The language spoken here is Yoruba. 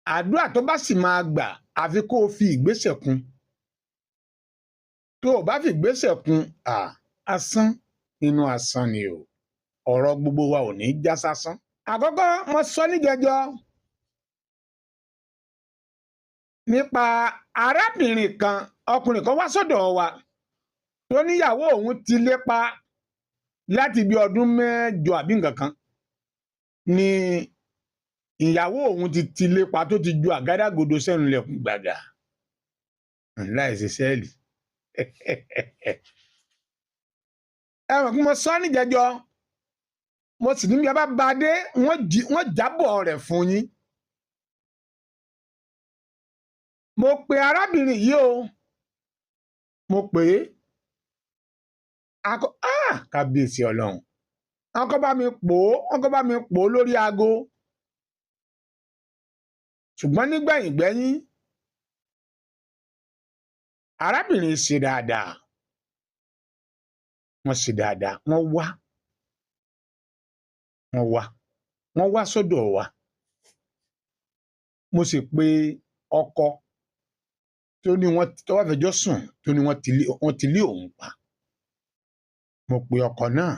Àdúrà tó bá sì máa gbà, àfi kó o fi ìgbésẹ̀ kún. Tó o bá fi ìgbésẹ̀ kún, asán nínú asán ni o. Ọ̀rọ̀ gbogbo wa ò ní já sásán. Àkọ́kọ́, mo sọ níjẹjọ nípa arábìnrin kan, ọkùnrin kan wá sọ́dọ̀ wa tó níyàwó òun ti lépa láti bí ọdún 8 àbí nǹkan kan ni ìyàwó òun ti lépa, tó ti ju àgádágodo sẹ́nu lẹ̀kùn gbàgà láìsí sẹ́ẹ̀lì. Ẹ mọ̀ pé mo sọ níjẹjọ, mo sì ní bí a bá ba dé, wọ́n jábọ̀ rẹ̀ fún yín. Mo pe arábìnrin yìí o, mo pè é, kábíyèsí Ọlọ́run, wọ́n kọ́ bá mi pò ó, wọ́n kọ́ bá mi pò ó lórí aago. Ṣùgbọ́n nígbẹ̀yìn gbẹ́yìn, arábìnrin ṣe dáadáa, wọ́n ṣe dáadáa, wọ́n wá, wọ́n wá, wọ́n wá sọ́dọ̀ wa. Mo sì pe ọkọ tó ní wọ́n tó wá fẹjọ́ sùn, tó ní wọ́n ti lé òun pa. Mo pe ọkọ náà,